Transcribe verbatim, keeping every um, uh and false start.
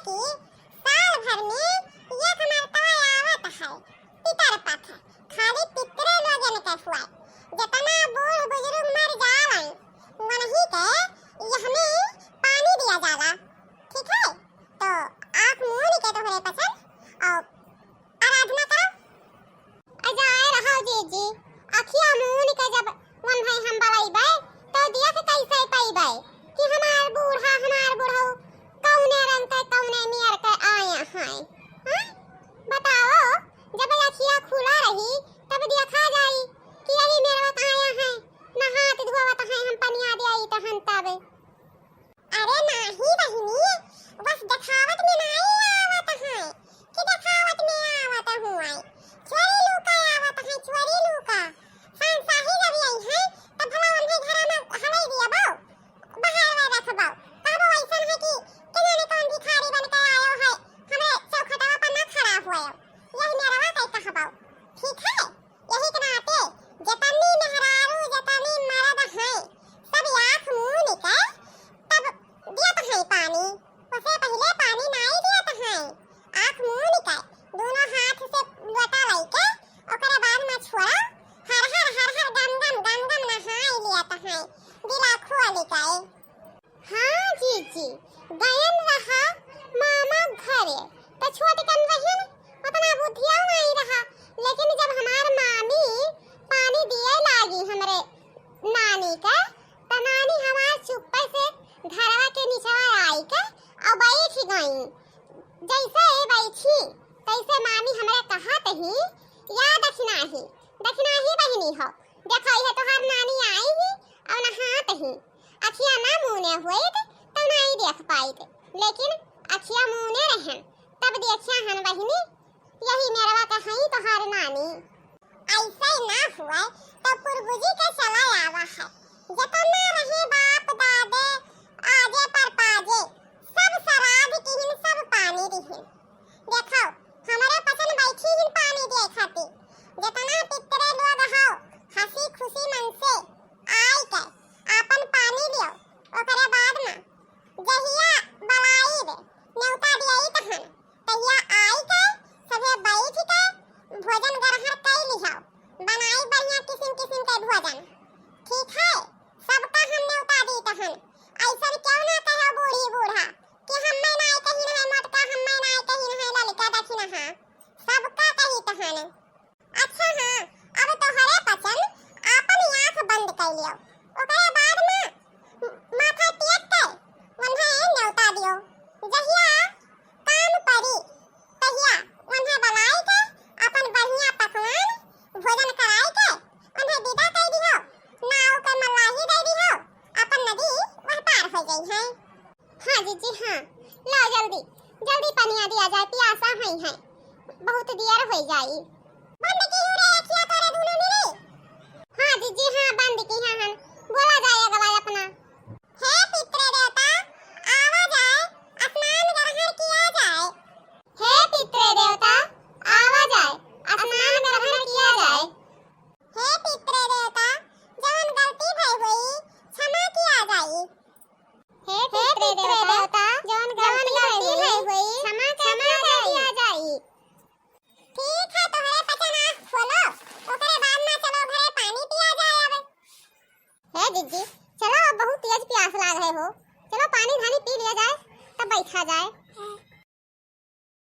कि साल भर में एक मरतबा आवत है पितर पख, खाली पितरे लोगन के हुआ। जितना बूढ़ बुजुर्ग मर जावन, वनही के यहमे पानी दिया जाला। ठीक है, तो आँख मून के तोहरे पसन और आराधना करो। अजाए रहो जीजी, अखिया मून के जब वन्है हम बलैबै, तो देख कैसे पैबै कि हमार बूढ़ा, हमार बुढ़ऊ कौने रंग के, कौने मेर के आए हैं? हाँ? बताओ, जब अखिया खुला रही, तब देखा जाई कि यही मेरवा के आए हैं, नहात धोवत हैं, हम पनिया दे आई तहन तब। अरे नाही बहिनी, बस देखावत में नाही आवत है कि देखावत में आवत हुआई। चोरी लुका आवत है, चोरी लुका। सांसाही जब यही है, तब भला उन्हें घरा में हवाई दिया बाऊ, बाहर में रख बाऊ। कहबो ऐसन है कि केने ने कौन भिखारी बन के आयो है, हमरे चौखटवा पर ना खड़ा हुआ। यही मेरवा कह कहबाऊ। ठीक है? यही के नाते जतनी मेहरारू, जतनी मरद हैं, सब आँख मून के तब दियत हैं पानी। ओसे पहिले पानी नाई दियत हैं। आँख मून के दोनों हाथ से लोटा लइके ओकरे बाद में छोड़ा हर हर हर हर गम गम गम गम नहाई लियत हैं, बिला खोल के। हाँ जीजी, गयन रहा मामा घरे, त छोटकन रहिन, उतना बुद्धिया नाई रहा, लेकिन जब हमार मामी पानी दिए लागी हमरे नानी के, त नानी हमार चुप्पे से घरवा के निचवा आई के और बैठ गई। जैसे बैठी, तैसे मामी हमरे कहत ही, "या दखिनाही, दखिनाही बहिनी हो, देखो, ये तोहार नानी आई ही और नहात ही।" अखिया ना मूने होइत, तब नाई देख पाइत, लेकिन अखिया मूने रहन, तब देखिया हन बहिनी, यही मेरवा के हई तोहार नानी। ऐसे ना हुए, तो पुरबुजी के चला आवा है। जतना रहे बाप दादे, आजे पर पाजे, सब सराध किहिन, सब पानी दिहिन। देखो, हमरे पसन बैठी हिन पानी दिए खातिर। जतना पितरे लोग हो, हंसी खुशी मन से आई के आपन पानी लियो। ओकरे बाद में जहिया बलाइब, नेवता दियाई तहन, तहिया आई के सभे बैठ के भोजन ग्रहण कई लिहो। बनाई बढ़िया किसिम किसिम के भोजन। ठीक है, सबका हम नेवता दी तहन। ऐसन क्यों ना कहो बूढ़ी बूढ़ा कि हम्मे नाई कही है मोटका, हम्मे नाई कही है ललका दखिनहा, सबका कही तहन। अच्छा हाँ, अब तोहरे पचन आपन आँख बंद कर लियो, ओकरे बाद में माथा टेक के उन्हें न्योता दियो। जहिया काम पड़ी, तहिया उन्हें बुलाई के अपन बढ़िया पकवान भोजन कराई के उन्हें विदा कर दियो, नाव के मलाही दे दियो, अपन नदी वह पार हो गई है। हाँ जीजी, हाँ, लाओ जल्दी, जल्दी पनिया दिया जाए, पियासा हई है, बहुत दियर होई जाई। बंद की हूँ रे अखिया तोरे दुनो मिली। हाँ जीजी, हाँ, बंद की हाँ हन, बोला जाए अगवा अपना। हे पितृ देवता, आवा जाए, स्नान ग्रहण किया जाए। हे पितृ देवता, आवा जाए, स्नान ग्रहण किया जाए। हे पितृ देवता, जवन गलती भई होई, क्षमा किया जाई। हे पितृ देवता, जवन गलती भई होई, क्षमा किया जाई। ठीक है, तोहरे पचन आँख खोलो, ओकरे बाद में चलो घरे पानी पिया जाए अब। हे जीजी, चलो, अब बहुत तेज प्यास लाग है हो, चलो पानी धानी पी लिया जाए, तब बैठा जाए।